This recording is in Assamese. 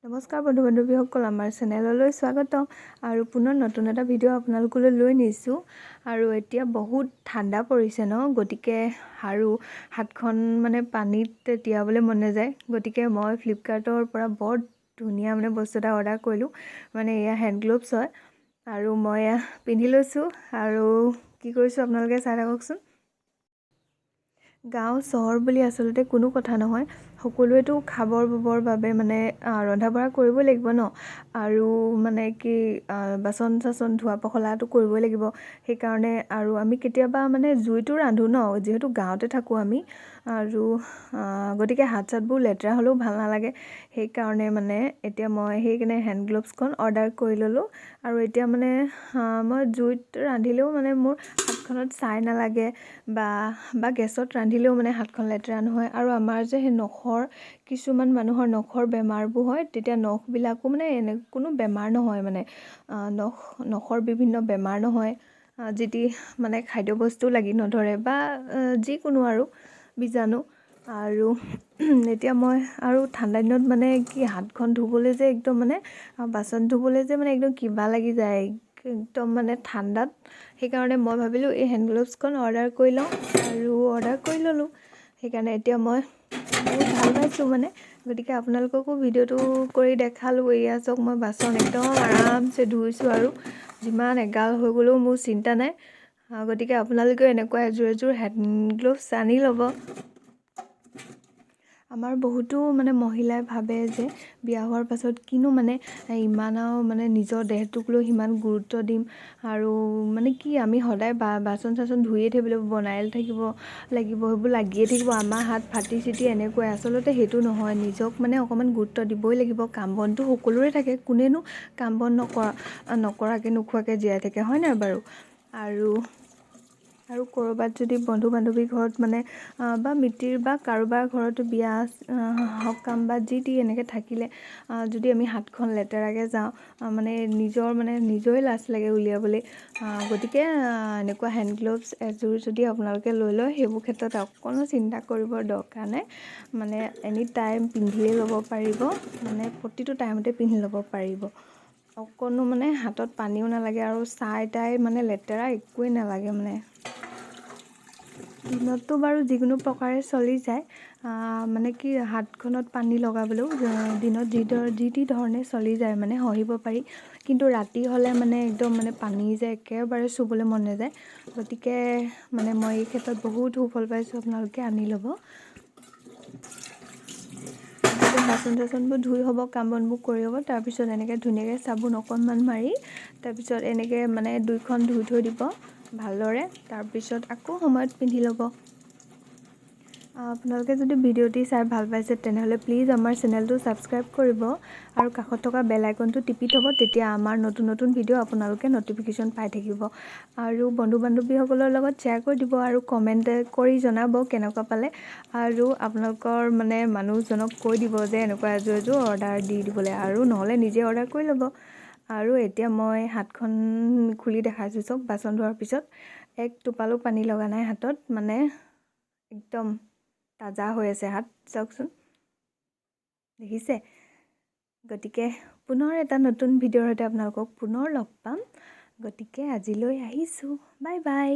নমস্কাৰ বন্ধু বান্ধৱীসকল, আমাৰ চেনেললৈ স্বাগতম আৰু পুনৰ নতুন এটা ভিডিঅ' আপোনালোকলৈ লৈ নিছোঁ। আৰু এতিয়া বহুত ঠাণ্ডা পৰিছে ন, গতিকে আৰু হাতখন মানে পানীত তিয়াবলৈ মন নাযায়। গতিকে মই ফ্লিপকাৰ্টৰ পৰা বৰ ধুনীয়া মানে বস্তু এটা অৰ্ডাৰ কৰিলোঁ, মানে এয়া হেণ্ড গ্ল'ভছ হয় আৰু মই এয়া পিন্ধি লৈছোঁ আৰু কি কৰিছোঁ আপোনালোকে চাই থাককচোন। গাঁও চহৰ বুলি আচলতে কোনো কথা নহয়, সকলোৱেতো খাবৰ ববৰ বাবে মানে ৰন্ধা বঢ়া কৰিবই লাগিব ন, আৰু মানে কি বাচন চাচন ধোৱা পখলাটো কৰিবই লাগিব। সেইকাৰণে আৰু আমি কেতিয়াবা মানে জুইতো ৰান্ধো ন, যিহেতু গাঁৱতে থাকোঁ আমি, আৰু গতিকে হাত চাতবোৰ লেতেৰা হ'লেও ভাল নালাগে। সেইকাৰণে মানে এতিয়া মই সেইকাৰণে হেণ্ড গ্ল'ভছখন অৰ্ডাৰ কৰি ল'লোঁ। আৰু এতিয়া মানে মই জুইত ৰান্ধিলেও মানে মোৰ হাতখনত ছাই নালাগে, বা গেছত ৰান্ধিলেও মানে হাতখন লেতেৰা নহয়। আৰু আমাৰ যে সেই নখৰ, কিছুমান মানুহৰ নখৰ বেমাৰবোৰ হয়, তেতিয়া নখবিলাকো মানে এনে কোনো বেমাৰ নহয়, মানে নখৰ বিভিন্ন বেমাৰ নহয়, যি টি মানে খাদ্যবস্তু লাগি নধৰে বা যিকোনো আৰু বীজাণু। আৰু এতিয়া মই আৰু ঠাণ্ডা দিনত মানে কি হাতখন ধুবলৈ যে একদম মানে বাচন ধুবলৈ যে মানে একদম কিবা লাগি যায় একদম মানে ঠাণ্ডাত। সেইকাৰণে মই ভাবিলোঁ এই হেণ্ড গ্ল'ভছখন অৰ্ডাৰ কৰি লওঁ আৰু অৰ্ডাৰ কৰি ল'লোঁ। সেইকাৰণে এতিয়া মই বহুত ভাল পাইছোঁ মানে, গতিকে আপোনালোককো ভিডিঅ'টো কৰি দেখালোঁ। এয়া চাওক, মই বাচন একদম আৰামছে ধুইছোঁ আৰু যিমান এগাল হৈ গ'লেও মোৰ চিন্তা নাই। গতিকে আপোনালোকেও এনেকুৱা এযোৰ এযোৰ হেণ্ড গ্ল'ভছ আনি ল'ব। আমাৰ বহুতো মানে মহিলাই ভাবে যে বিয়া হোৱাৰ পাছত কিনো মানে ইমান আৰু মানে নিজৰ দেহটোক লৈ সিমান গুৰুত্ব দিম আৰু মানে কি আমি সদায় বাচন চাচন ধুয়ে থাকিব লাগিব, বনাই থাকিব লাগিব, সেইবোৰ লাগিয়ে থাকিব, আমাৰ হাত ফাটি চিটি এনেকুৱাই। আচলতে সেইটো নহয়, নিজক মানে অকণমান গুৰুত্ব দিবই লাগিব। কাম বনটো সকলোৰে থাকে, কোনেনো কাম বন নকৰাকৈ নোখোৱাকৈ জীয়াই থাকে, হয় নাই বাৰু? আৰু ক'ৰবাত যদি বন্ধু বান্ধৱীৰ ঘৰত মানে বা মিতিৰ বা কাৰোবাৰ ঘৰত বিয়া সকাম বা যি টি এনেকৈ থাকিলে যদি আমি হাতখন লেতেৰাকৈ যাওঁ, মানে নিজৰ মানে নিজৰে লাজ লাগে উলিয়াবলৈ। গতিকে এনেকুৱা হেণ্ড গ্ল'ভছ এযোৰ যদি আপোনালোকে লৈ লয়, সেইবোৰ ক্ষেত্ৰত অকণো চিন্তা কৰিবৰ দৰকাৰ নাই, মানে এনি টাইম পিন্ধিয়ে ল'ব পাৰিব, মানে প্ৰতিটো টাইমতে পিন্ধি ল'ব পাৰিব। অকণো মানে হাতত পানীও নালাগে আৰু ছাই তাই মানে লেতেৰা একোৱেই নালাগে। মানে দিনততো বাৰু যিকোনো প্ৰকাৰে চলি যায়, মানে কি হাতখনত পানী লগাবলৈও দিনত যি টি ধৰণে চলি যায়, মানে সহিব পাৰি। কিন্তু ৰাতি হ'লে মানে একদম মানে পানী যে একেবাৰে চুবলৈ মন নাযায়। গতিকে মানে মই এই ক্ষেত্ৰত বহুত সুফল পাইছোঁ, আপোনালোকে আনি ল'ব। বাচন চাচনবোৰ ধুই হ'ব, কাম বনবোৰ কৰি হ'ব, তাৰপিছত এনেকৈ ধুনীয়াকৈ চাবোন অকণমান মাৰি তাৰপিছত এনেকৈ মানে দুইখন ধুই থৈ দিব ভালদৰে, তাৰপিছত আকৌ সময়ত পিন্ধি ল'ব। আপোনালোকে যদি ভিডিঅ'টি চাই ভাল পাইছে তেনেহ'লে প্লিজ আমাৰ চেনেলটো ছাবস্ক্ৰাইব কৰিব আৰু কাষত থকা বেল আইকনটো টিপি থ'ব, তেতিয়া আমাৰ নতুন নতুন ভিডিঅ' আপোনালোকে ন'টিফিকেশ্যন পাই থাকিব। আৰু বন্ধু বান্ধৱীসকলৰ লগত শ্বেয়াৰ কৰি দিব আৰু কমেণ্ট কৰি জনাব কেনেকুৱা পালে। আৰু আপোনালোকৰ মানে মানুহজনক কৈ দিব যে এনেকুৱা এযোৰ এযোৰ অৰ্ডাৰ দি দিবলৈ, আৰু নহ'লে নিজে অৰ্ডাৰ কৰি ল'ব। আৰু এতিয়া মই হাতখন খুলি দেখাইছোঁ চাওক, বাচন ধোৱাৰ পিছত এক টোপালো পানী লগা নাই হাতত, মানে একদম তাজা হৈ আছে হাত, চাওকচোন দেখিছে। গতিকে পুনৰ এটা নতুন ভিডিঅ'ৰ সৈতে আপোনালোকক পুনৰ লগ পাম। গতিকে আজিলৈ আহিছোঁ, বাই বাই।